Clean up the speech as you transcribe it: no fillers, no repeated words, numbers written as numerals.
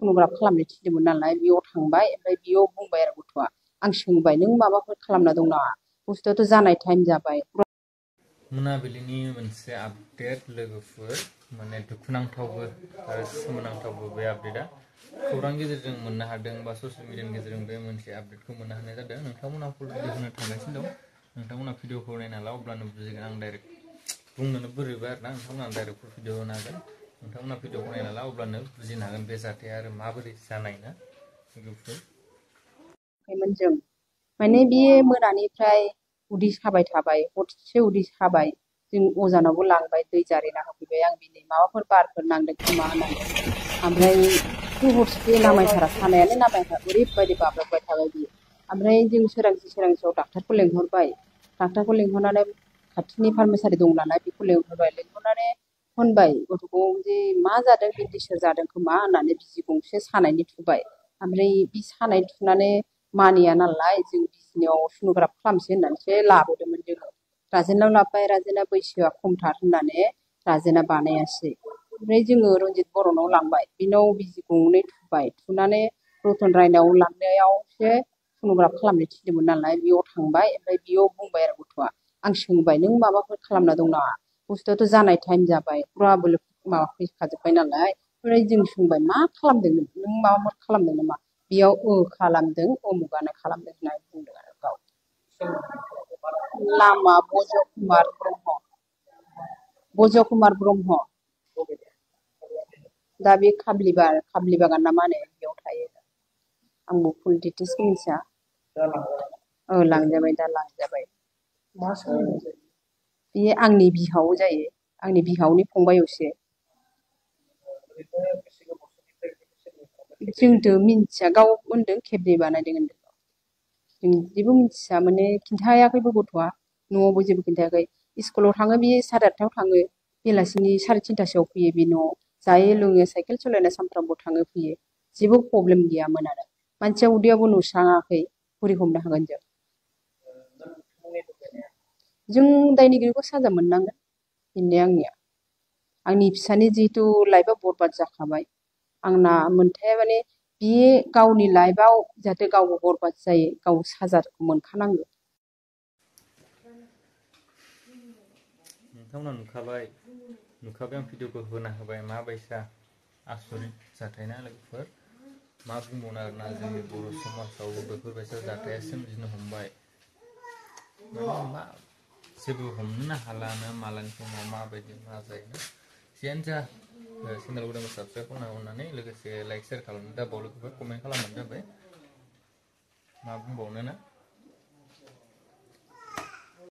सन'ग्राफ खालामनो थिनदोंमोन नालाय बेयाव थांबाय ओमफ्राय बेयाव बुंबाय आरो गथ'आ आं सोंबाय नों माबाफोर खालामना दं नामा बुस्थुआथ' जानाय टाइम जाबाय मोनाबिलिनि मोनसे आपडेट लोगोफोर माने दुखुनांथावबो आरो सोमोनांथावबो बे आपडेटआ खौरां गेजेरजों मोननो हादों बा ससियेल मिडियानि गेजेरजों बे मोनसे आपडेटखौ मोननो हानाय जादों नोंथांमोना फुल भिडिअ होनो थांगासिनो दं नोंथांमोना भिडिअखौ नायना ला अब्लानो बुजिगोन आं डाइरेक्ट बुंनोनो बोरैबा आरोना नोंथांमोना डाइरेक्ट फुल भिडिअ होनो हागोन नोंथांमोना भिडिअखौ नायना ला अब्लानो बुजिनो हागोन बे जाथाया आरो माबोरै जानाय ना लोगोफोर जों माने बे मोनानिफ्राय उदै साबाय थाबाय हरसे उदै साबाय जों अजानावबो लांबाय दै जारिना होफैबाय आं बिनि माबाफोर बारफोर नांदों खोमा होननानै ओमफ्राय हरसे नामायथारा सानायानो नामायथारा ओरैबायदि बाब्राबबाय थाबाय बियो ओमफ्राय जों सोरांसियाव डाक्टारखौ लेंहरबाय डाक्टारखौ लेंहरनानै खाथिनि फार्मासियारि दं नालाय बेखौ लेंहरनानै होनबाय गथ'खौ जे मा जादों बेन्डिसफोर जादों खोमा होननानै बिजि गंसे सानायनि थुबाय ओमफ्राय बे सानाय थुनानै मानिया नालाय जों बिजनियाव सन'ग्राफ खालामसै होननानैसो लाबोदोंमोन जोङो राजेनाव लाबोबाय राजेना बैसोआ खमथार होननानै राजेना बानायासै ओमफ्राय जोङो रन्जित बर'नाव लांबाय बिनाव बिजि गंनै थुबाय थुनानै रतन रायनाव लांनायावसो सन'ग्राफ खालामनो थिनदोंमोन नालाय बेयाव थांबाय ओमफ्राय बेयाव बुंबाय आरो गथ'आ आं सोंबाय नों माबाफोर खालामना दं नामा बुस्थुआथ' जानाय टाइम जाबाय फुरा बोलो माबा फैखाजोब्बाय नालाय ओमफ्राय जों सोंबाय मा खालामदों नों माबाफोर खालामदों नामा बेयाव खालामदों उमुगानो खालामदों होननानै बुंदों आरो गाव नामा बज' कुमार ब्रह्म दा बे खाब्लि बागान ना मा होनो बेयाव थायो आंबो फुल डिटेल्सखौ मिथिया लांजाबाय दा लांजाबाय बे आंनि बिहाव जायो आंनि बिहावनि फंबायसो जोंथ' मिन्थिया गाव होनदों खेबनै बानायदों होनदों जों जेबो मिन्थिया माने खिन्थायाखैबो गथ'आ न'आवबो जेबो खिन्थायाखै स्कुलाव थाङो बे 8:30 थाङो बेलासिनि 3:30 फैयो बे न'आव जायो लोङो साइकेल सालायना सानफ्रामबो थाङो फैयो जेबो प्रब्लेम गैयामोन आरो मानसिया उदैयाबो नुस्राङाखै बोरै हमनो हागोन जों दायनिगिरिखौ साजा मोननांगोन बेनो आंनि फिसानि जिहेथु लाइफआ बरबाद जाखाबाय आंना मोनथाया माने बे गावनि लाइफआव जाहाथे गावबो बरबाद जायो गाव साजाखौ मोनखानांगौ नोंथांमोना नुखाबाय आं भिडिअखौ होना होबाय माबायसा आसरित जाथाय ना लोगोफोर मा बुंबावनो आरोना जोंनि बर' समाजावबो बेफोरबायसा जाथाया सोमजिनो हमबाय मा जेबो हमनो हालानो मालानि समाव माबायदि मा जायो जियानो जा चेनेलखौ दाबो साबसक्राइब खालामना अननानै लोगोसे लाइक शेयार खालामनो दाबाव लोगोफोर कमेन्ट खालामबानो जाबाय मा बुंबावनो ना